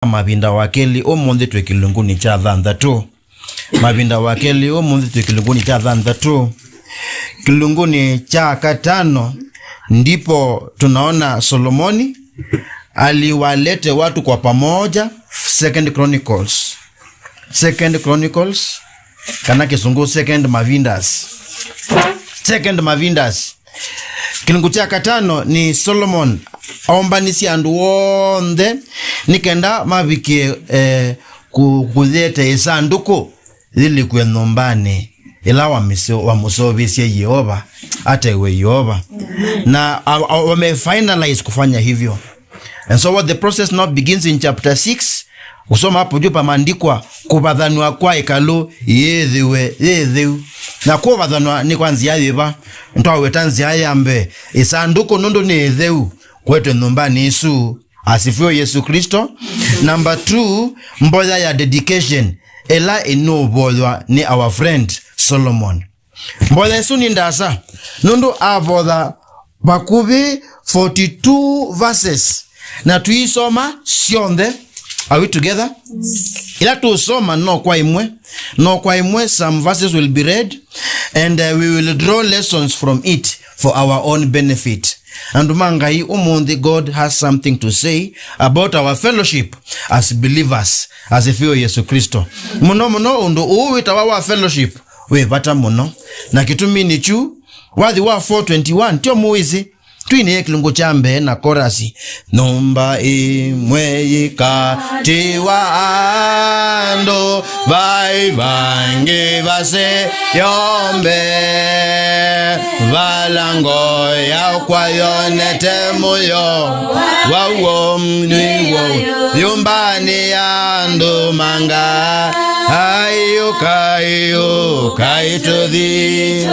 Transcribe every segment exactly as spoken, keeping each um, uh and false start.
Mavinda wa kelĩ ũmũnthĩ twĩ kĩlungunĩ kya thanthatũ. Mavinda wa kelĩ ũmũnthĩ twĩ kĩlungunĩ kya thanthatũ. Kĩlungunĩ kya katano, ndipo tunaona Solomoni aliwalete watu kwa pamoja, Second Chronicles. Second Chronicles, kana Kĩsũngũ, Second Mavindas. Second Mavindas. Kĩlungu kya katano nĩ Solomon aũmbanĩsye andũ onthe nĩ kenda mavikĩe, eh, kũ-, kũyete ĩsandũkũ yĩlikwe nyũmbanĩ ĩla wamĩsyo-, wamũseũvĩsye Yeova, atewe Yeova. Na a-, a-, wame finalize kufanya hivyo. And so what the process now begins in chapter six, kusoma hapo juu pameandikwa kuvathanwa kwa hekalu yĩthĩwe yĩ theu. Na kũvathanwa nĩ kwa nzĩa yĩva? Ntwaweta nzĩa ya mbee, ĩsandũkũ nũndũ nĩ ĩtheu, kwetwe nyũmbanĩ ĩsu. Asifiwe Yesu Kristo. Number two, mboya ya dedication, ĩla ĩnũvoywa nĩ our friend Solomon. Mboya ĩsu nĩ ndasa, nũndũ avotha vakuvĩ forty-two verses, na tũisoma syonthe. Are we together? Ila tũsoma no kwa imwe, no kwa imwe, some verses will be read, and, uh, we will draw lessons from it for our own benefit. Andũ ma Ngai, ũmũnthĩ, God has something to say about our fellowship as believers. Asifiwe Yesu Kristo. Mũno mũno ũndũ ũũ wĩtawa wa fellowship wĩ vata mũno. Na kĩtumi nĩ kyu, wathi wa four twenty-one, tyo mũĩsĩ, twinĩe kĩlungu kya mbee na korasi. Nyũmba ĩmwe yĩkatiwa andũ, vai vangĩ vase yombe, vala ngo yakwa yonete mũyo waw'o nĩw'o nyũmbanĩ ya andũ ma Ngai. Ai, ũkai, ũkai tũthi.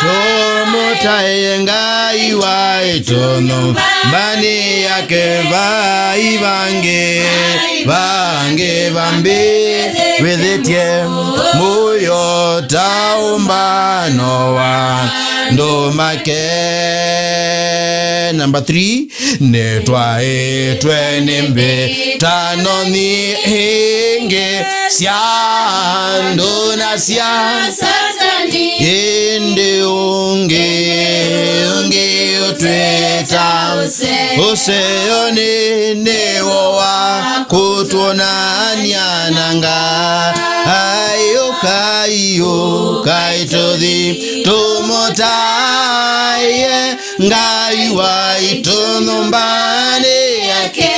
Tũmũtae Ngai waitũ nyũmbanĩ yake, vai vangĩ, vangĩ vambĩvĩthĩtye mũyo ta ũmbano wa andũ make. Number three, nĩtwaĩtwe nĩ mbĩtano nyingĩ sya andũ na sya Satani. Ĩndĩ ũngĩ, ũngĩ ũtwĩta ũseonĩ nĩwo wa kũtwonany'a na Ngai. Ũkai, ũkai tũthi tũmũtaĩe Ngai waitũ nyũmbanĩ yake.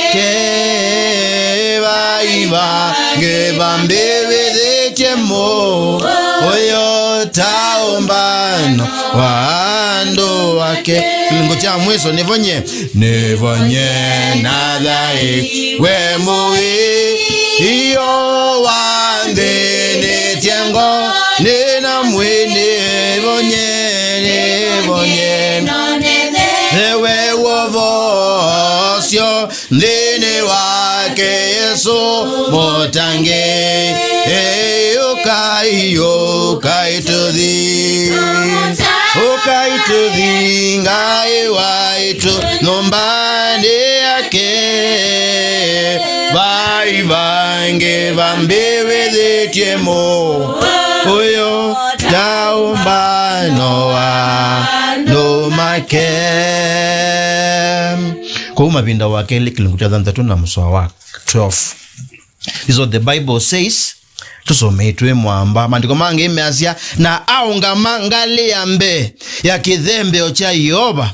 Vai vangĩ vambĩvĩthĩtye mũyo ta ũmbano wa andũ ake. Kĩlungu kya mwiso, nĩvonye, nĩvonye na thaĩ we mũĩ iyo wanthĩnĩtye ngo nĩ na mwĩ, nĩvonye, nĩvonye ewe wovosyo nthĩnĩ wake Yesũ mũtangĩĩi. Ũkai, ũkai tũthi, ũkai tũthi Ngai waitũ nyũmbanĩ yake. Vai vangĩ vambĩvĩthĩtye mũyo ta ũmbano wa andũ make. Kũu Mavinda wa Kelĩ kĩlungu kya thanthatũ na mũsoa wa twelve. This is what the Bible says. Tũsomei twĩ mwamba. Maandĩko mangĩ measya, na aũngama ngalĩ ya mbee ya kĩthembeo kya Yeova,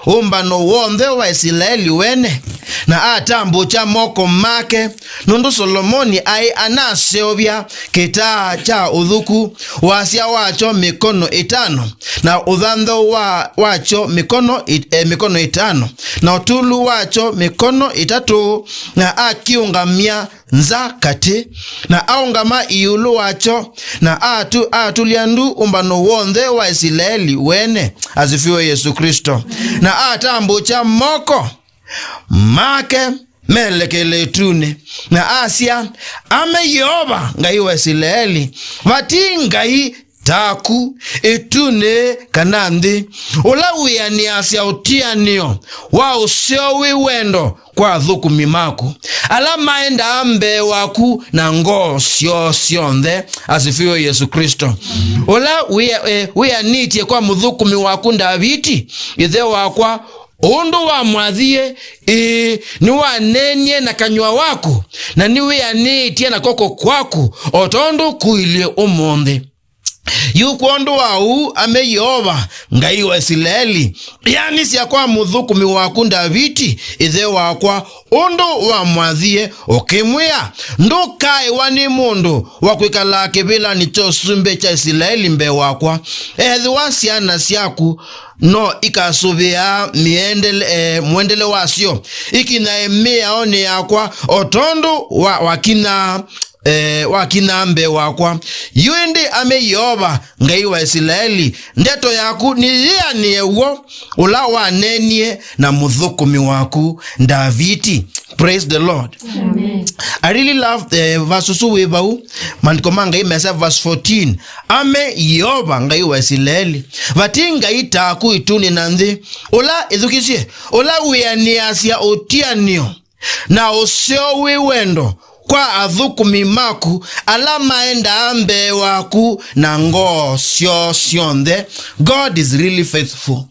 ũmbano w'onthe wa Isilaeli wene, na atambũkya moko make, nũndũ Solomoni aĩ anaseũvya kĩtaa kya ũthuku, wasya wakyo mĩkono ĩtano, na ũthanthau wa, wakyo mĩkono ĩ-, e, mĩkono ĩtano, na ũtulu wakyo mĩkono ĩtatũ, na akĩũngamya nza katĩ, na aũngama ĩũlũ wakyo, na atu-, atulya ndu ũmbano w'onthe wa Isilaeli wene. Asifiwe Yesu Kristo. Na atambũkya moko make melekele ĩtunĩ, na asya, Ame Yeova, Ngai wa Isilaeli, vati Ngai taku, ĩtunĩ kana nthĩ, ũla wĩanĩasya ũtianĩo wa ũseo wĩ wendo kwa athũkũmi maku, ala maendaa mbee waku na ngoo syoo syonthe. Asifiwe Yesu Kristo. Ũla wĩa-, eh, wĩanĩtye kwa mũthũkũmi waku Ndaviti, ĩthe wakwa, ũndũ wamwathie, ĩĩ, nĩwaneenie na kanyw'a waku, na nĩwĩanĩĩtye na kw'oko kwaku, o tondũ kũilyĩ ũmũnthĩ. Yu kwondũ wa ũu, ame Yeova, Ngai wa Isilaeli, ĩanĩsya kwa mũthũkũmi waku Ndaviti, ĩthe wakwa, ũndũ wamwathie, ũkĩmwĩa, ndũkaĩwa nĩ mũndũ wa kwĩkalaa kĩvĩlanĩ kya ũsumbĩ kya Isilaeli mbee wakwa. Ethĩwa syana syaku no ikasũvĩaa mĩendele, eh, mũendele wasyo, ikinyae mĩaonĩ yakwa, o tondũ wa, wakinyaa, eh, wakinyaa mbee wakwa. Yu ĩndĩ, ame Yeova, Ngai wa Isilaeli, ndeto yaku nĩyĩanĩe w'o ũla waneenie na mũthũkũmi waku Ndaviti. Praise the Lord. Amen. I really love the verse ũsu wĩ vau. Maandĩko ma Ngai mesa verse fourteen. Ame Yeova, Ngai wa Isilaeli, vati Ngai taku ĩtunĩ na nthĩ, ũla, ĩthukĩsye, ũla wĩanĩasya ũtianĩo na ũseo wĩ wendo kwa athũkũmi maku ala maendaa mbee waku na ngoo syoo syonthe. God is really faithful.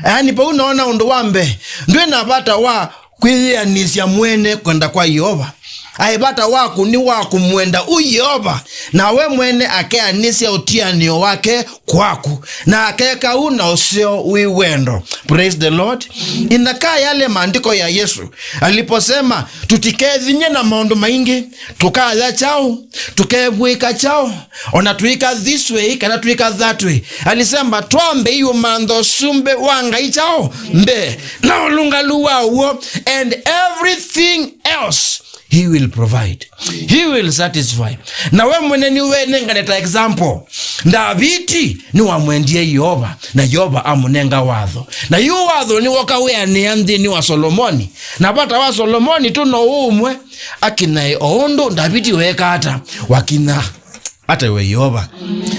Yaani, vau noona ũndũ wa mbee, ndwĩ na vata wa kwĩyĩanĩsya mwene kwenda kwa Yeova. Aĩ vata waku nĩ wa kũmwenda u Yeova, na we mwene akeanĩsya ũtianĩo wake kwaku, na akeka u na ũseo wĩ wendo. Praise the Lord. Inakaa yale maandiko ya Yesu aliposema, "Tũtikethinye na maũndũ maingĩ, tũkaya kyaũ, tũkevw'ĩka kyaũ, ona twĩka this way kana twĩka that way." Alisema, "Twambe yu mantha ũsumbĩ wa Ngai kyaũ mbee, na ũlũngalu wa w'o, and everything else he will provide. He will satisfy." Na we mwene nĩwenengane ta example. Ndaviti nĩwamwendie Yeova, na Yeova amũnenga watho. Na yu watho nĩwoka wĩanĩa nthĩnĩ wa Solomoni. Na vata wa Solomoni tu no ũmwe, akinae o ũndũ Ndaviti weeka ata, wakina ata we Yeova.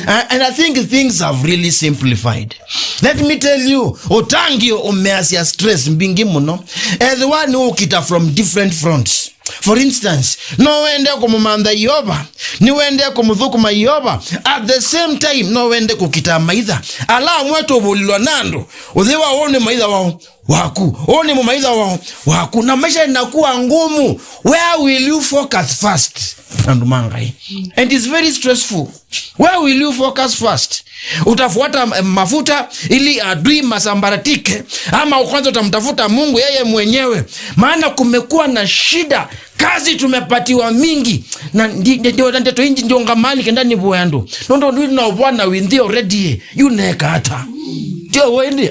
Uh, and I think things have really simplified. Let me tell you, ũtangĩĩo ũmeasya stress mbingĩ mũno. Ethĩwa nĩ ũkita from different fronts. For instance, no wende kũmũmantha Yeova, nĩ wende kũmũthũkũma Yeova, at the same time, no wende kũkita maitha. Ala amwe tũvũlilwa na andũ, ũthĩwa ũũ nĩ maitha wao, waku. Ũũ nĩ mũmaitha wao, waku. Na maisha inakuwa ngumu. Where will you focus first? Andũ ma Ngai. And it's very stressful. Where will you focus first? Utafuata, eh, mafuta ili adui masambaratike, ama kwanza utamtafuta Mungu yeye mwenyewe? Maana kumekuwa na shida. Kazi tumepatiwa mingi. Na ndi-, ndi-, ndi-, ndeto inji ndio ngamani kenda nivũe andũ. Nondo ndu na vwana wĩnthĩ already. Yu neka ata? Tio wendi.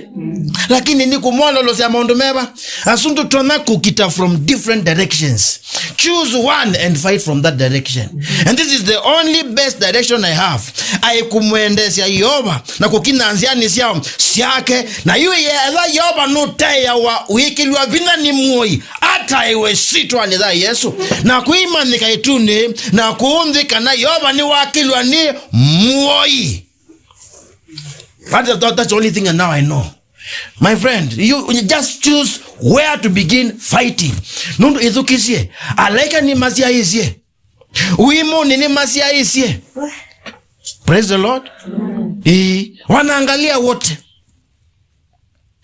Lakini nĩ kũmwololosya maũndũ meva. Asu nĩtũtonya kũkita from different directions. Choose one and fight from that direction. And this is the only best direction I have. Aĩ kũmwendeesya Yeova na kũkinya nzyanĩ syao syake. Na yu yetha Yeova nũtaĩawa wĩkĩlwa vinya nĩ mũoi, ataĩwe syĩtwanĩ ya Yesũ. Na kwĩmanyĩka ĩtunĩ na kũũ nthĩ kana Yeova nĩwakĩlwa nĩ mũoi. That is, that, that's the only thing now I know. My friend, you, you just choose where to begin fighting. Nũndũ ĩthukĩsye, alaĩka nĩmasyaĩĩsye. Uimũnĩ nĩmasyaĩĩsye. Praise the Lord. Ĩĩ, wanaangalia wote.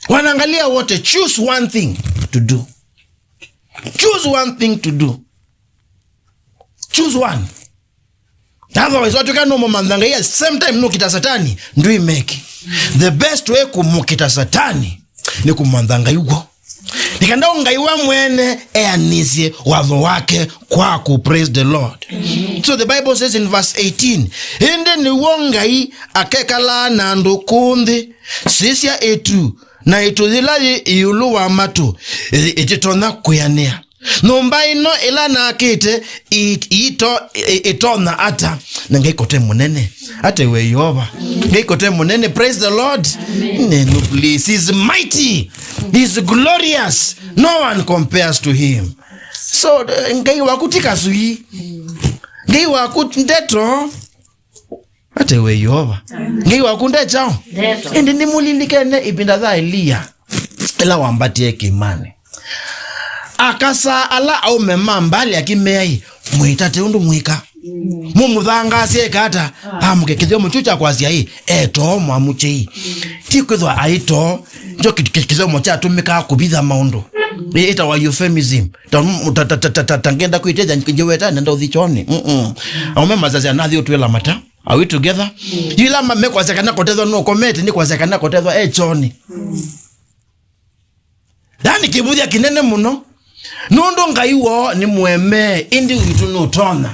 Wanaangalia wote. Choose one thing to do. Choose one thing to do. Choose one. Otherwise, watw'ĩka nũmũmantha Ngai, at the same time nũkita Satani, ndwĩmeki. The best way kũmũkita Satani nĩ kũmantha Ngai w'o. Nĩ kenda Ngai we mwene eanĩsye watho wake kwaku. Praise the Lord. So the Bible says in verse eighteen, ĩndĩ nĩw'o Ngai akekalaa na andũ kũũ nthĩ, sisya ĩtu na ĩtu yĩla yĩ ĩũlũ wa matũ, ĩ-, ĩtitonya kwĩanĩa. Nyũmba ĩno ĩla nakĩte i-, ito-, i-, ĩtonya ata? Na Ngai kote mũnene. Ate we Yeova. Ngai kote mũnene. Praise the Lord. Amen. Nenu, please. He's mighty. He's glorious. No one compares to him. So, eh, Ngai waku ti kasui. Ngai waku ndeto. Ate we Yeova. Ngai waku nde kyaũ? Ndeto. Ĩndĩ nĩmũlilikene ĩvinda ya Eliya, ĩla wambatie kĩĩmanĩ. Akasaa ala aũme ma Mbaali akĩmea, "Ĩ, mwĩtate ũndũ mwĩka. Mũmũthangaasye eka ata? Amũke." Kĩthyomo kyu kya kwasya, ĩ, etoo mwamũkyei. Ti kwĩthwa aitoo. Njo kĩ-, kĩ-, kĩthyomo kyatũmĩkaa kũvitha maũndũ. Ĩ, ĩtawa euphemism. Ta, ta, ta ngenda kwĩtethya njĩweta nenda ũthi kyoonĩ. Mm-mm. Aũme masasya nathi ũtwĩla mata. Are we together? Yu ĩla ma-, mekwasya kana kũtethwa nũkomete, nĩ kwasya kana kũtethwa e kyoonĩ. Yani kĩvũthya kĩnene mũno. Nũndũ Ngai woo nĩ mũemee, ĩndĩ witũ nũtonya.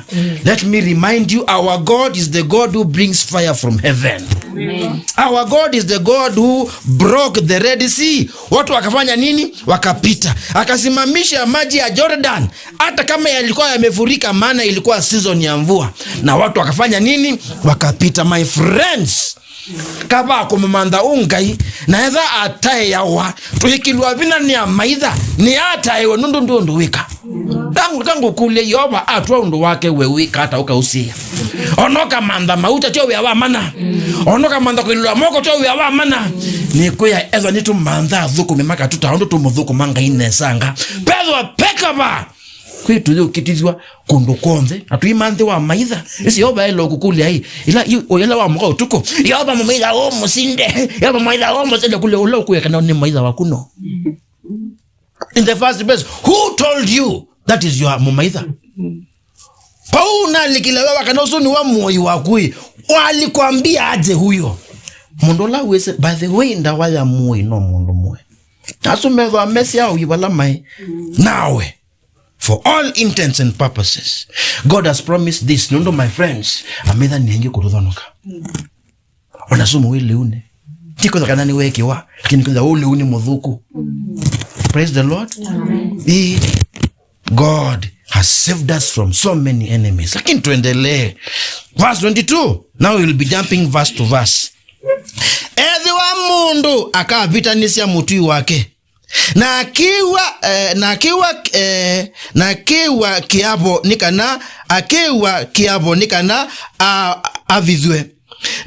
Let me remind you, our God is the God who brings fire from heaven. Amen. Our God is the God who broke the Red Sea. Watu wakafanya nini? Wakapita. Akasimamisha maji ya Jordan, hata kama yalikuwa yamefurika, maana ilikuwa season ya mvua. Na watu wakafanya nini? Wakapita. My friends, kava kũmũmantha ũ Ngai, na etha ataĩawa, tũĩkĩlwa vinya nĩ amaitha, nĩ ataĩwe nũndũ ndũ ũndũ wĩka. Tangu, tangu kũlya Yeova atw'a ũndũ wake, we wĩka ata ũkaũsiĩa? Ona ũkamantha mauta tyo wĩa wa mana. Ona ũkamantha kũilũla moko tyo wĩa wa mana. Nĩkwĩa ethwa nĩtũmantha athũkũmi makatũta ũndũ tũmũthũkũma Ngai nesanga. Pethwa pekava. Kwĩ tũyũkĩtithw'a kũndũ kw'onthe, na tũimanthĩwa maitha. Ĩsi Yeova aĩle kũkũlya, ĩ, ĩla, ĩ, ĩla wamũka ũtukũ, Yeova mũmaitha ũmũsinde, Yeova mũmaitha ũmũsinde, kũlya ũla ũkwĩa kana nĩ maitha waku no. In the first place, who told you that is your mũmaitha? Pau nalikile wewe kana ũsu nĩwe mũoi waku, ĩ, walikwambia aje huyo? Mũndũ ũla wĩsĩ, by the way, ndawa ya mũoi no mũndũ mũe. Asu methwa mesya ũi vala maĩ. Nawe. For all intents and purposes, God has promised this. Nũndũ, my friends, amaitha nĩ aingĩ kũtũthonoka. Ona sumu wĩ lĩunĩ. Ti kwĩtha kana nĩwekiwa, lakini kwĩtha wĩ lĩunĩ mũthũku. Praise the Lord. Amen. Ĩ, God has saved us from so many enemies. Lakini tuendelee. Verse twenty-two. Now we will be jumping verse to verse. Ethĩwa mũndũ akavĩtanĩsya mũtwi wake, na akĩw'a, eh, na akĩw'a, eh, na akĩw'a kĩavo nĩ kana, akĩw'a kĩavo nĩ kana a-, avithw'e.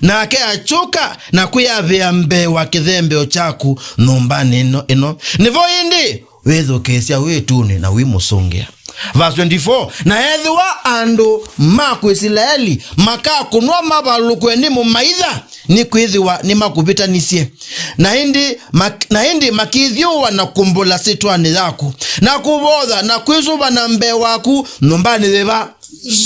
Nake akyũka na kwĩyavĩa mbee wa kĩthembeo kyaku nyũmbanĩ ĩno, ĩno. Nĩvo ĩndĩ wĩthũkĩĩsya wĩtunĩ na wĩmũsũngĩa. Verse twenty-four, na ethĩwa andũ maku Isilaeli makakũnwa mavalũkw'e nĩ mũmaitha, nĩkwĩthĩwa nĩmakũvĩtanisye, na ĩndĩ mak-, na ĩndĩ makĩthyũũa na kũmbũla syĩtwanĩ yaku, na kũvotha na kwĩsũvana mbee waku nyũmbanĩ yĩva?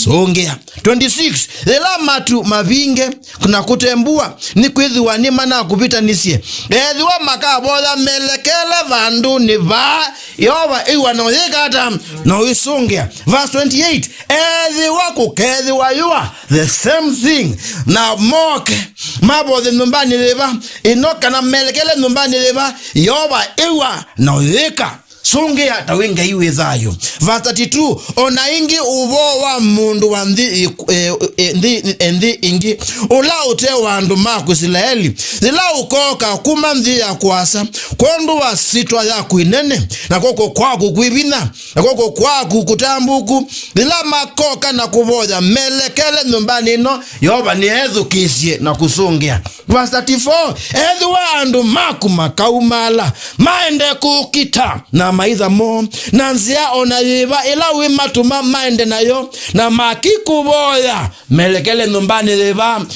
Sũngĩa. Twenty-six, yĩla matu mavinge na kũte mbua, nĩkwĩthĩwa nĩmanakũvĩtanisye. Ethĩwa makavoya melekele vandũnĩ vaa, Yeova ĩw'a na ũyĩka ata? Na ũisũngĩa. Verse twenty-eight, ethĩwa kũkethĩwa yũa, the same thing, na moke mavothe nyũmbanĩ yĩva ĩno, kana melekele nyũmbanĩ yĩva, Yeova ĩw'a na ũyĩka. Sũngĩa ta wĩ Ngai wĩ thayũ. Verse thirty-two, o na ĩngĩ ũvoo wa mũndũ wa nthĩ ĩ-, e, e, nthĩ, e, nthĩ ĩngĩ, ũla ũte wa andũ maku Isilaeli, yĩla ũkooka kuma nthĩ ya kũasa, kwondũ wa syĩtwa yaku ĩnene, na kw'oko kwaku kwĩ vinya, na kw'oko kwaku kũtambũku, yĩla makoka na kũvoya melekele nyũmbanĩ ĩno, Yeova nĩethukĩĩsye na kũsũngĩa. Verse thirty-four, ethĩwa andũ maku makaumala, maende kũkita na maitha moo, na nzĩa o na yĩva ĩla wĩmatũma maende nayo, na makikũvoya, melekele nyũmbanĩ yĩva?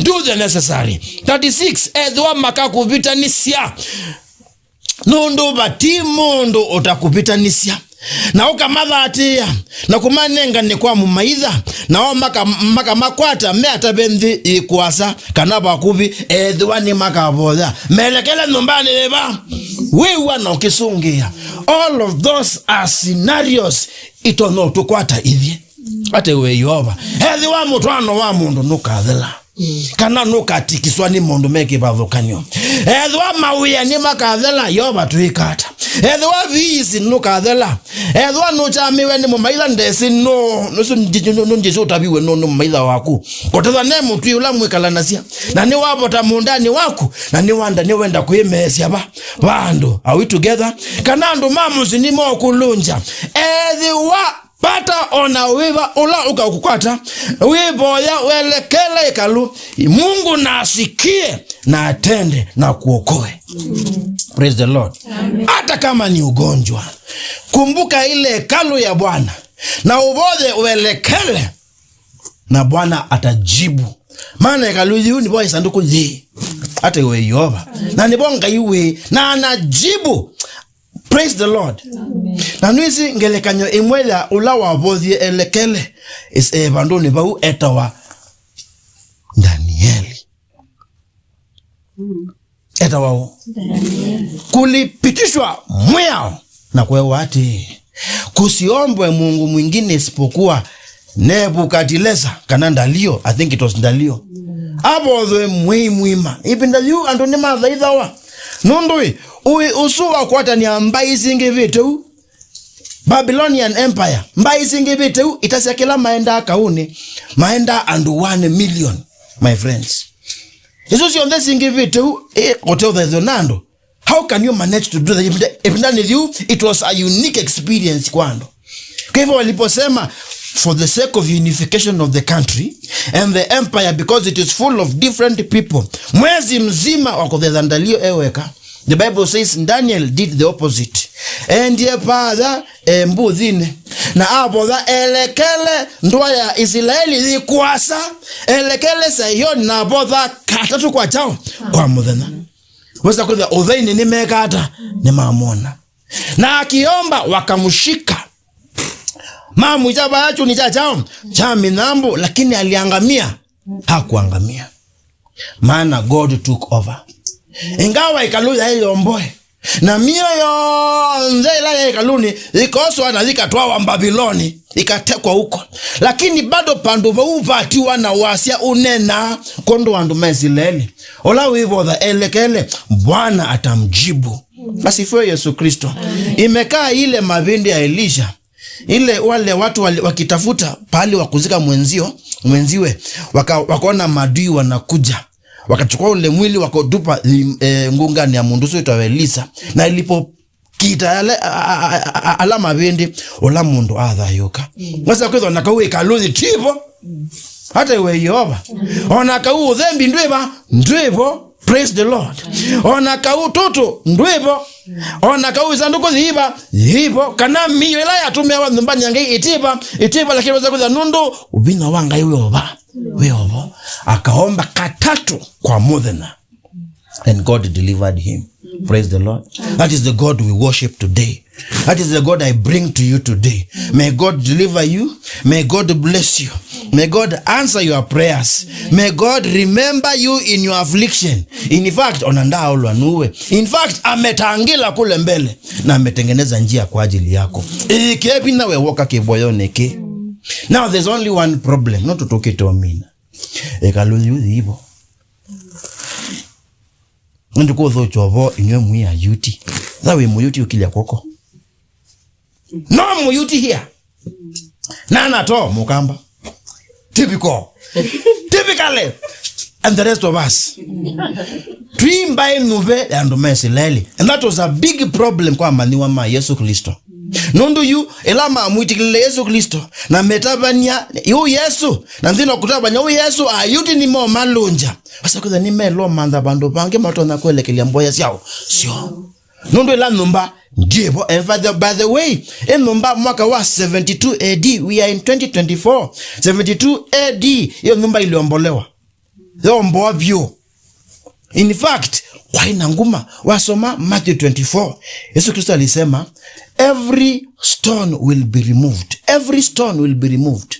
Do the necessary. Thirty-six, ethĩwa makakũvĩtanĩsya, nũndũ vati mũndũ ũtakũvĩtanĩsya, na ũkamathatĩĩa, na kũmanenga nĩ kwa mũmaitha, nao maka-, makamakwata me atave nthĩ yĩ kũasa kana vakuvĩ, ethĩwa nĩmakavoya, melekele nyũmbanĩ yĩva? Wĩw'a na ũkĩsũngĩa. All of those are scenarios itonya ũtũkwata ithyĩ. Ate we Yeova, ethĩwa mũtwaano wa mũndũ nũkathela, kana nũkatikiswa nĩ maũndũ me kĩvathũkany'o. Ethĩwa mawĩa nĩmakathela, Yeova twĩka ata? Ethĩwa viisi nũkathela, ethĩwa nũkyamĩwe nĩ mũmaitha ndesĩ nũ, nũsu nji-, nũ-, nũnjĩsĩ ũtaviwe nũ nĩ mũmaitha waku. Kũtethwa ne mũtwi ũla mwĩkalanasya, na nĩwavota mũũndanĩ waku, na nĩwanda nĩwenda kwĩmeesya va, va andũ. Are we together? Kana andũ ma mũsyĩ nĩmokũlũngya. Ethĩwa Pata ona wĩva ũla ũkaũkũkwata, wĩvoya welekele ĩkalũ, Mungu na asikie na atende na kuokoe. Praise the Lord. Amen. Hata kama ni ugonjwa, kumbuka ile hekalu ya Bwana na uvoye welekele, na Bwana atajibu. Maana ĩkalũ yĩu nĩvo ĩsandũkũ yĩ, hata iwe Yehova, na nĩvo Ngai wĩ, na anajibu. Praise the Lord. Amen. Na nĩwĩsĩ ngelekany'o ĩmwe ya ũla wavoyie elekele is, eh, vandũnĩ vau etawa Danieli. Mm. Etawa ũ? Danieli. Kulipitishwa mwĩao na kwewa atĩ, "Kusiombwe Mungu mwingine isipokuwa Nebukadneza," kana Dalio, I think it was Dalio. Mm. Avothwe mwei mwima. Ĩvinda yĩu andũ nĩmathaithawa. Nũndũ ĩ, ũĩ ũsu wa kũatania mbaĩ singĩvĩte u, Babylonian Empire, mbaĩ singĩvĩte u, itasya kĩla maendaa kaũnĩ, maendaa andũ one million, my friends. Isu syonthe singĩvĩte u, ĩ, kũteũthaithwa na andũ. How can you manage to do that? Ĩvinda, ĩvindanĩ yĩu, it was a unique experience kwa andũ. Kwa hivyo waliposema, "For the sake of unification of the country and the empire, because it is full of different people," mwezi mzima wa kũthetha Dalio eweka. The Bible says Daniel did the opposite. Endie patha, e, mbũthinĩ, na avotha elekele ndũa ya Isilaeli yĩkwasa, elekele Saioni, na avotha katatũ kwa kyaũ? Kwa mũthenya. Wesa kwĩthĩa ũtheinĩ nĩmeka ata? Nĩmamwona. Na akiomba, wakamshika. Mamwĩta vaya kyũnĩ kya kyaũ? Kya mĩnyambũ, lakini aliangamia? Hakuangamia. Maana God took over. Ingawa ĩkalũ yaĩ yomboe, na mĩio yonthe ĩla yaĩ ĩkalũnĩ yĩkoswa na yĩkatwawa Mbaviloni, ĩkatekwa huko. Lakini bado pandũ vau vatiwa na wasya ũnena kwondũ wa andũ ma Isilaeli. Ũla wĩvotha elekele, Bwana atamjibu. Asifiwe Yesu Kristo. Amen. Imekaa ile mavindi ya Elisha, ile wale watu wali-, wakitafuta pahali wa kuzika mwenzio, mwenziwe, waka-, wakaona maadui wanakuja. Wakachukua ule mwili, wakautupa, eh, ngungani ya mũndũ ũsu wĩtawa Elisa. Na ilipokita yale, a-, a-, a-, a-, ala mavindi, ũla mũndũ athayũka. Mm. Wasa kwĩthwa na kau ĩkalũnĩ tivo. Hata iwe Yehova. Ona kau ũthembi ndwĩva, ndwĩvo. Praise the Lord. Ona kau tũtũ ndwĩvo. Ona kau ĩsandũkũ yĩva, yĩvo. Kana mĩio ĩla yatũmĩawa nyũmbanĩ ya Ngai ĩtiva, ĩtiva, lakini wasa kwĩthwa nũndũ vinya wa Ngai wĩova, wĩovo. Akaomba katatũ kwa mũthenya. And God delivered him. Praise the Lord. That is the God we worship today. That is the God I bring to you today. May God deliver you. May God bless you. May God answer your prayers. May God remember you in your affliction. In fact, ona ndaaolwa nũwe. In fact, ametangila kule mbele na ametengeneza njia kwa ajili yako. Ĩkĩe vinya we woka kĩvoyonĩ kĩ. Now there's only one problem. No tũtũkĩte omina. Ĩkalũ yu yĩvo. Nĩndĩkũthũkya ũvoo inyw'ĩ mwĩ Ayuti. Tha wĩ Mũyuti ũkilya kw'oko. No Mũyuti here. Nana to Mũkamba. Typical. Typically. And the rest of us. Twĩ mbaĩ nyuve ya andũ ma Isilaeli. And that was a big problem kwa amanyĩw'a ma Yesũ Klĩsto. Nũndũ yu, ĩla mamwĩtĩkĩlile Yesũ Klĩsto, na metavany'a yu Yesũ, na nthĩnĩ wa kũtavany'a yu Yesũ, Ayuti nĩmomalũngya. Wasa kwĩthĩa nĩmelomantha vandũ vangĩ matonya kwelekelya mboya syao syo. Nũndũ ĩla nyũmba ndĩvo. And by the, by the way, ĩ nyũmba mwaka wa seventy-two A D, we are in twenty twenty-four. Seventy-two A D, ĩyo nyũmba iliombolewa. Yomboa vyũ. In fact, kwaĩ na nguma. Wasoma Matthew twenty-four, Yesu Kristo alisema, "Every stone will be removed. Every stone will be removed."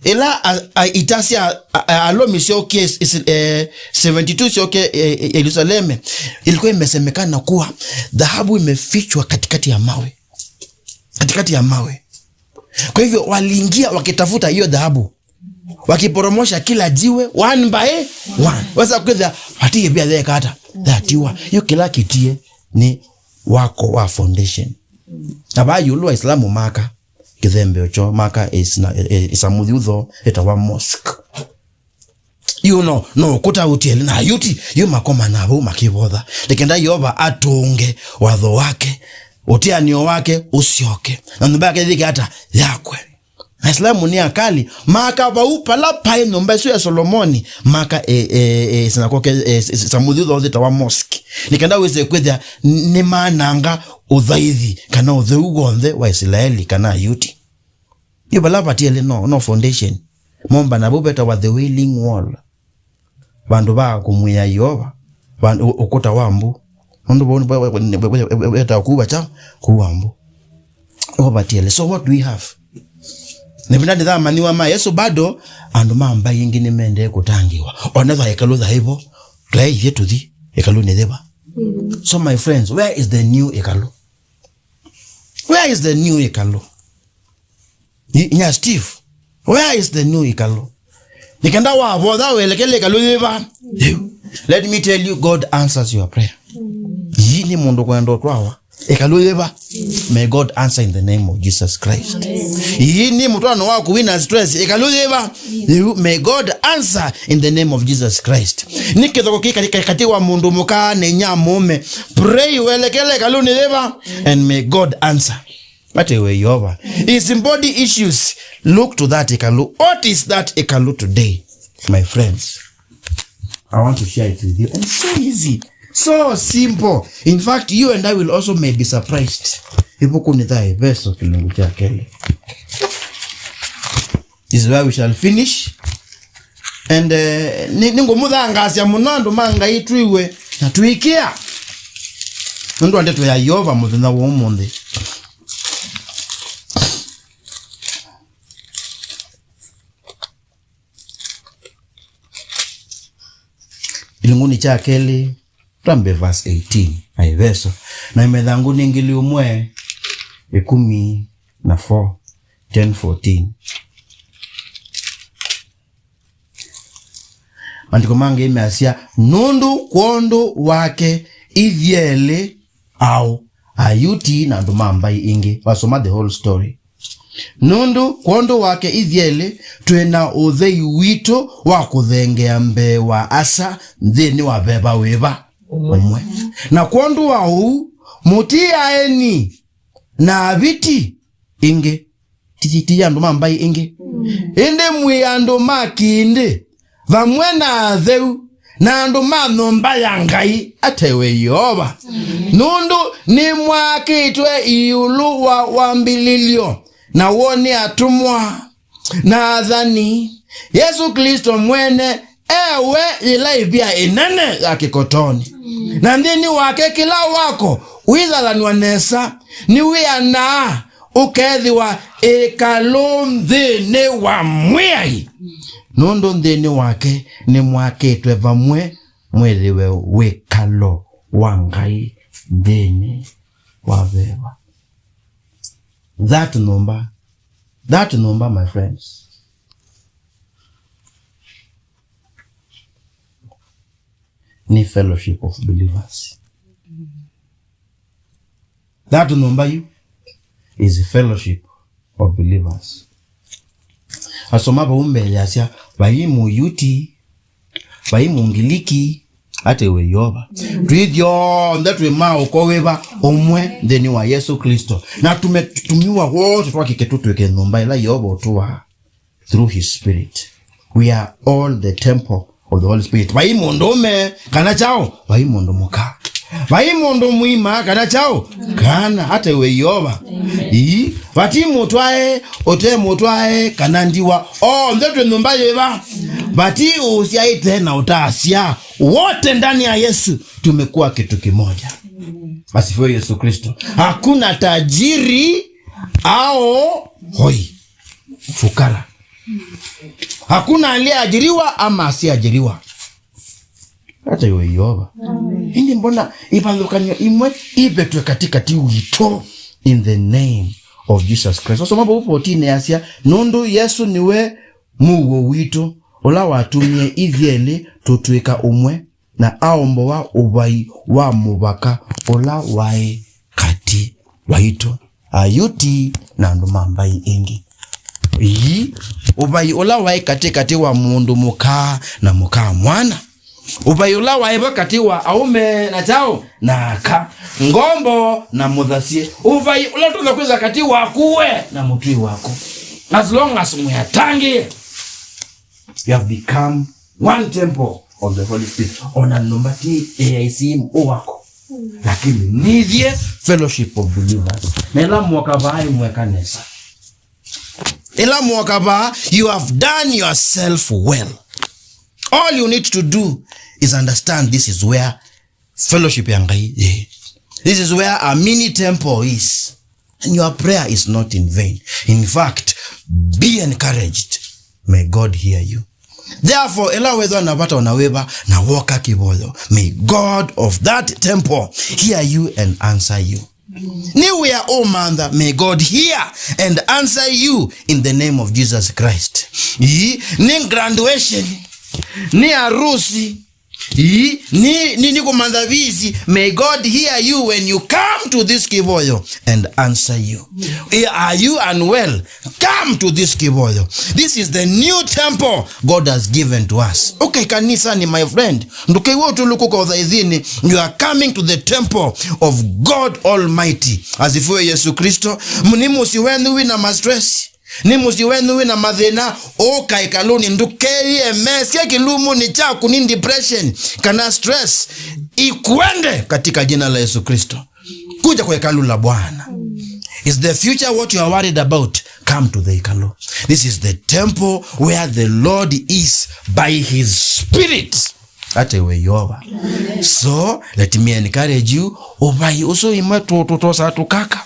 Ĩla a, a, ita sya, a, a, Alomi syokie is, is, eh, seventy-two syokie, eh, eh, Yerusaleme, ilikuwa imesemekana kuwa dhahabu imefichwa katikati ya mawe. Katikati ya mawe. Kwa hivyo waliingia wakitafuta hiyo dhahabu. Wakiporomosha kila jiwe, one by one. Wasa kwĩthĩa, vatiĩ vya theka ata? Thatiwa. Yu kĩla kĩtie nĩ wako wa foundation. Na vaa ĩũlũ wa Islamu maka, kĩthembeo kyoo, maka is na, is a mũthyũtho, ĩtawa mosque. Yu no, no ũkũta ũtiele na Ayuti, yu makomana vau makĩvotha. Nĩkenda Yeova atũnge watho wake. ũtianĩo wake ũsyoke, na nyũmba yake yĩthĩke ata? Yakwe. Aisilamu nĩ akali, maka vau pala paĩ nyũmba ĩsu ya Solomoni, maka e, e, e, sinagoke, e, s-, s-, samũthi ũthaũthĩtawa mosque. Nĩ kenda wĩse kwĩthĩa nĩmananga ũthaithi kana ũtheu w'onthe wa Isilaeli kana Ayuti. Yu vala vatiele no, no foundation. Momba na vau vetawa the Wailing Wall. Vandũ va kũmwĩa Yeova, vandũ, ũ-, ũkũta wa mbu. Nũndũ vau nĩ vetawa kuva kya, kuva mbu. Vo vatiele. So what do we have? Na ĩvinda nĩthamaniwa ma Yesu bado, andũ ma mbaĩ ingĩ nĩmendee kũtangĩĩwa. Ona tha ĩkalũ thaĩvo, twaĩthye tũthi ĩkalũnĩ yĩva? So my friends, where is the new ĩkalũ? Where is the new ĩkalũ? Nya Steve, where is the new ĩkalũ? Nĩ kenda wavotha welekele ĩkalũ yĩva? Let me tell you, God answers your prayer. Ii nĩ mũndũ kwenda ũtwawa. Ĩkalũ yĩva? May God answer in the name of Jesus Christ. Ii nĩ mũtwaano wa kũwina stress. Ĩkalũ yĩva? May God answer in the name of Jesus Christ. Nĩ kĩthoko kĩ katĩ, katĩ wa mũndũ mũka na inya mũũme. Pray welekele ĩkalũnĩ yĩva? And may God answer. Ate we Yeova. His body issues. Look to that ĩkalũ. What is that ĩkalũ today, my friends? I want to share it with you. And so easy. So simple. In fact, you and I will also may be surprised. Ĩvuku nĩ tha Eveso kĩlungu kya kelĩ. This is where we shall finish. And, eh, nĩ, nĩngũmũthangaasya mũno andũ ma Ngai twĩw'e na tũikĩa. Nũndũ wa ndeto ya Yeova mũthenya wa ũmũnthĩ. Ilungunĩ kya kelĩ, twambe verse eighteen, Aeveso. Na ĩmethangũ nĩ ngili ũmwe, ĩkũmi na four, ten fourteen. Maandĩko mangĩ measya, nũndũ kwondũ wake ithyelĩ aũ, Ayuti na andũ ma mbaĩ ingĩ. Wasoma the whole story. Nũndũ kwondũ wake ithyelĩ twĩ na ũthei witũ wa kũthengeea mbee wa Asa nthĩnĩ wa veva wĩva? Ũmwe. Ũmwe. Na kwondũ wa ũu, mũtiaeni na aviti ĩngĩ. Ti, ti andũ ma mbaĩ ĩngĩ. Mm. Ĩndĩ mwĩ andũ ma kĩndĩ, vamwe na atheu, na andũ ma nyũmba ya Ngai, ate we Yeova. Mm. Nũndũ nĩmwakĩtwe ĩũlũ wa wambĩlĩlyo, na w'o nĩ atũmwa, na athani, Yesũ Klĩsto mwene, ewe yĩla ĩvia ĩnene ya kĩkotonĩ. Mm. Na nthĩnĩ wake kĩla wako wĩthalanw'a nesa, nĩwĩanaa ũkethĩwa ĩkalũ nthĩnĩ wa Mwĩai, nũndũ nthĩnĩ wake nĩmwakĩtwe vamwe mwĩthĩwe wĩkalo wa Ngai nthĩnĩ wa veva. That nyũmba, that nyũmba, my friends, nĩ fellowship of believers. That nyũmba yu is a fellowship of believers. Asoma vau mbee yasya, vai Mũyuti, vai Mũngiliki, ate we Yeova. Twĩ thyonthe twĩ ma ũko wĩva? Ũmwe nthĩnĩ wa Yesũ Klĩsto. Na tumetumiwa wote twakĩke tũtw'ĩke nyũmba ĩla Yeova ũtũaa. Through his spirit. We are all the temple of the Holy Spirit. Vai mũndũũme kana kyaũ, vai mũndũ mũka. Vai mũndũ mũima kana kyaũ, kana, ate we Yeova. Ii, vati mũtwae, ũte mũtwae, kana ndiwa. Onthe twĩ nyũmba yĩva? Vati ũsyaĩte na ũtasya. Wote ndani ya Yesu tumekuwa kitu kimoja. Asifiwe Yesu Kristo. Hakuna tajiri au hoi. Fukara. Hakuna aliyeajiriwa ama asiyeajiriwa. Hata iwe Yeova. Amen. Ĩndĩ mbona ivathũkany'o imwe ivetwe katikati witũ in the name of Jesus Christ? Wasoma vau fourteen yasya, nũndũ Yesũ nĩwe mũuo witũ, ũla watumie ithyelĩ tũtw'ĩka ũmwe, na aomboa ũvai wa mũvaka ũla waĩ katĩ waitũ, Ayuti na andũ ma mbaĩ ingĩ. Ii, ũvai ũla waĩ katĩ katĩ wa mũndũ mũka na mũka mwana. Ũvai ũla waĩ vo katĩ wa aũme na kyaũ na aka, ngombo na mũthasye. Ũvai ũla tũla kwĩtha katĩ waku we na mũtũi waku. As long as mwĩatangĩĩe, you have become one temple of the Holy Spirit. Ona nyũmba ti A I C ũwako. Lakini nĩthyĩ fellowship of believers. Na ĩla mwoka vaa ĩmweka nesa. Ĩla mwoka vaa, you have done yourself well. All you need to do is understand this is where fellowship ya Ngai ĩĩ. This is where a mini temple is. And your prayer is not in vain. In fact, be encouraged. May God hear you. Therefore, ĩla wĩthwa na vata ona wĩva na woka kĩvoyo, may God of that temple hear you and answer you. Nĩ wĩa ũmantha, may God hear and answer you in the name of Jesus Christ. Ii, nĩ graduation, nĩ arusi, ii, nĩ, nĩ, nĩ kũmantha visi. May God hear you when you come to this kĩvoyo and answer you. Are you unwell? Come to this kĩvoyo. This is the new temple God has given to us. Okay, kanisani, my friend. Ndũkew'a ũtũlũkũka ũthaithinĩ. You are coming to the temple of God Almighty. Asifiwe Yesu Kristo. M-, nĩ mũsyĩ wenyu wĩna ma stress. Nĩ mũsyĩ wenyu wĩna mathĩna. Ũka ĩkalũnĩ. Ndũkeyĩemesye kĩlumunĩ kyaku nĩ depression kana stress. Ikwende katika jina la Yesu Kristo. Kuja kwa hekalu la Bwana. Is the future what you are worried about? Come to the hekalu. This is the temple where the Lord is by his spirit. Ate we Yehova. So, let me encourage you. Ũvai ũsu imwe tũ-, tũtosaa tũkaka.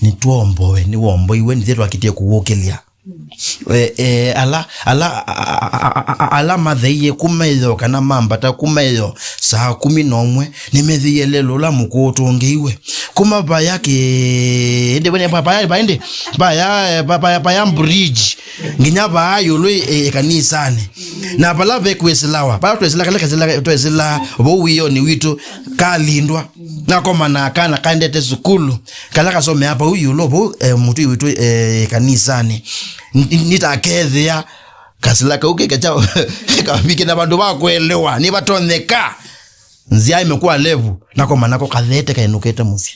Nĩtwomboe, nĩwomboiwe, nĩthe twakitie kũwũkĩlya. E, e, ala, ala, a, a, ala matheie kuma ĩyo kana mambata kuma ĩyo saa kumi na ũmwe, nĩmetheie lelo ũla mũkũũtũngĩiwe. Kuma vaya kĩ, ĩndĩ wene pa, pa, pa, ĩndĩ, paya, pa, pa, paya bridge, nginya vaa ĩũlũ, e, kanisanĩ. Na vala ve kwĩsĩlawa, vala twesĩla, kale kesĩla, twesĩla, vau wĩonĩ witũ, kalindwa. Nakomana kana kaendete sukulu, kala kasomea vau ĩũlũ vau, eh, mũtũi witũ, eh, kanisanĩ. N-, n-, nĩtakethĩa kasila kau kĩkya kavike na vandũ va kũelewa, nĩvatonyeka. Nzĩa imekuwa levu, nakomana ko kathete kainũkĩte mũsyĩ.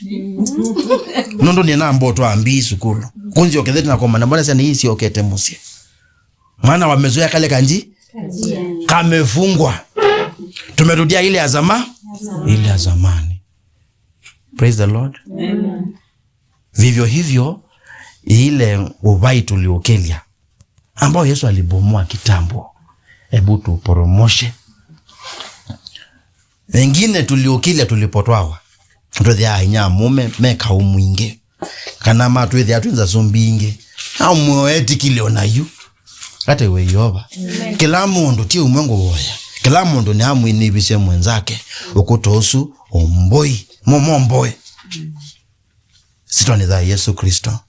Nũndũ nĩnamba ũtwaa mbii sukulu. Kũnzĩa ũkethete nakomana, mbona syana ii syokete mũsyĩ? Mwana wamezoea kale kanji, kamefungwa. Tumerudia ile ya zama-, ile ya zamani. Praise the Lord. Amen. Vivyo hivyo, ile uvai tuliukilia, ambao Yesu alibomoa kitambo, hebu tuporomoshe. Wengine tuliukilia tulipotwawa. Twĩthĩaa inyia mũme me kaũ mwingĩ. Kana matwĩthĩa twĩ nzasũ mbingĩ. Amwe etikile o na yu. Ate we Yeova. Amen. Kĩla mũndũ ti ũmwe ngũvoya. Kĩla mũndũ nĩamwĩnĩvisye mwenzake. Ũkũta ũsu ũmboi. Mo-, momboe. Sitwanĩ tha Yesu Kristo.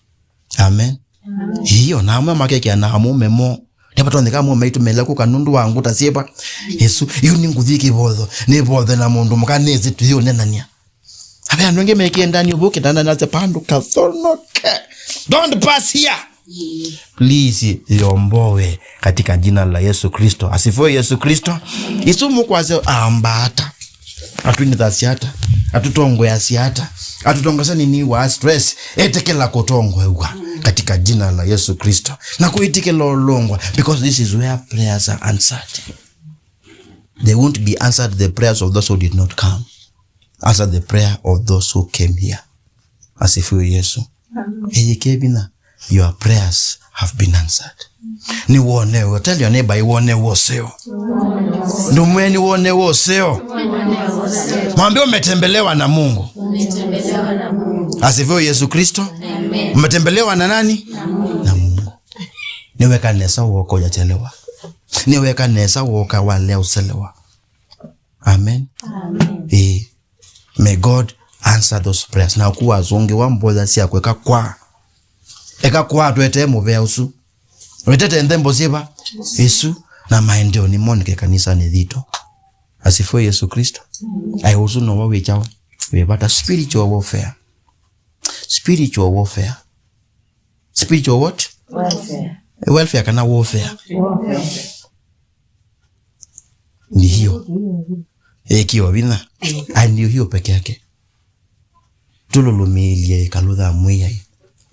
Amen. Amen. Ĩĩ, o na amwe makekĩa na amũme mo. Nĩvatonyeka amũme maitũ mele kũka nũndũ wa ngũta syĩva. Yesu, yu nĩ ngũthi kĩvotho. Nĩvothe na mũndũ mũka nĩsĩ tũyĩũnenany'a. Ave andũ angĩ mekĩe ndani ũvũ kĩtanda na se pandu kathonoke. Don't pass here. Please, yombowe katika jina la Yesu Kristo. Asifiwe Yesu Kristo. Isu mũkwasya ambata. Atwinĩthasya ata? Atũtongoeasya ata? Atũtongoesya nini wa stress? Etĩkĩla kũtongoew'a katika jina la Yesu Kristo. Na kwĩtĩkĩla ũlũngwa, because this is where prayers are answered. They won't be answered the prayers of those who did not come. Answer the prayer of those who came here. Asifiwe Yesu. Amen. Ĩyĩkĩe vinya, your prayers have been answered. Nĩwonewe, tell your neighbor, nĩwonewe ũseo. Ndũmwe, nĩwonewe ũseo. Mwambie umetembelewa na Mungu. Asifiwe Yesu Kristo. Amen. Umetembelewa na nani? Na Mungu. Nĩweka nesa woka ũyachelewa. Nĩweka nesa woka walea ũselewa. Amen. Amen. Eh. May God answer those prayers. Na kuwa azungi wa mboya sya kweka kwa. Eka kwa twete mũvea ũsu. Wetete nthembo syĩva? Isu na maendeeo nĩmoneke kanisanĩ thito. Asifiwe Yesu Kristo. Amen. Ai ũsu no wa wĩkyawa. Wĩvata spiritual warfare. Spiritual warfare. Spiritual what? Welfare. Welfare kana warfare? Warfare. Nĩ hiyo. Ĩkĩwa vinya. Na nĩ hiyo peke yake. Tũlũlũmĩĩlye ĩkalũ ya Mwĩai.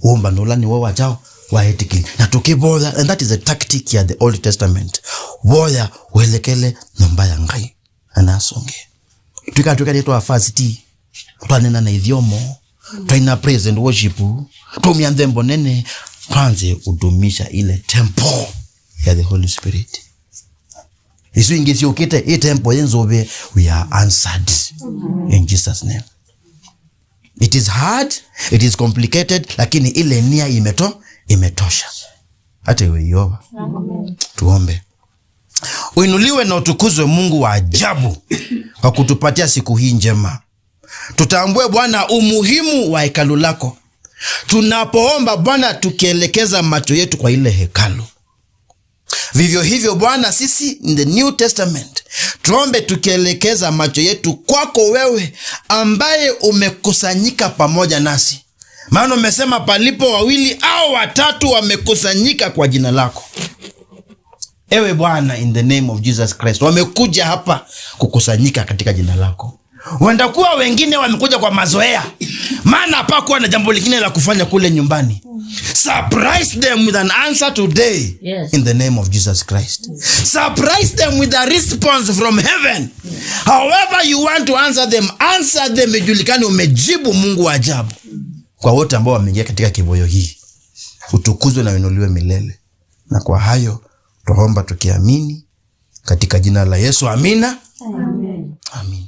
Ũmbano ũla nĩw'o wa kyaũ? Wa etĩkĩli. Na tũkĩvoya, and that is a tactic ya the Old Testament. Voya welekele nyũmba ya Ngai. Anasonge. Twĩka, twĩka nĩ twa fast. Twanena na ithyomo. Twaina praise and worship. Twaumya nthembo nene. Twanze kudumisha ile temple ya the Holy Spirit. Isu ingĩ syũkĩte, ĩ temple yĩ nzũvĩ, we are answered in Jesus' name. It is hard, it is complicated, lakini ile nia imeto-, imetosha. Hata iwe Yehova. Amen. Tuombe. Uinuliwe na utukuzwe, Mungu wa ajabu, kwa kutupatia siku hii njema. Tutambue, Bwana, umuhimu wa hekalu lako. Tunapoomba, Bwana, tukielekeza macho yetu kwa ile hekalu. Vivyo hivyo, Bwana, sisi in the New Testament, tuombe tukielekeza macho yetu kwako wewe, ambaye umekusanyika pamoja nasi. Maana umesema palipo wawili au watatu wamekusanyika kwa jina lako. Ewe Bwana, in the name of Jesus Christ, wamekuja hapa kukusanyika katika jina lako. Huenda kuwa wengine wamekuja kwa mazoea, maana hapakuwa na jambo lingine la kufanya kule nyumbani. Surprise them with an answer today. Yes. In the name of Jesus Christ. Surprise them with a response from heaven. However you want to answer them, answer them, ijulikane umejibu, Mungu wa ajabu. Kwa wote ambao wameingia katika kivoyo hii, utukuzwe na uinuliwe milele. Na kwa hayo, twaomba tukiamini katika jina la Yesu. Amina. Amen. Amen.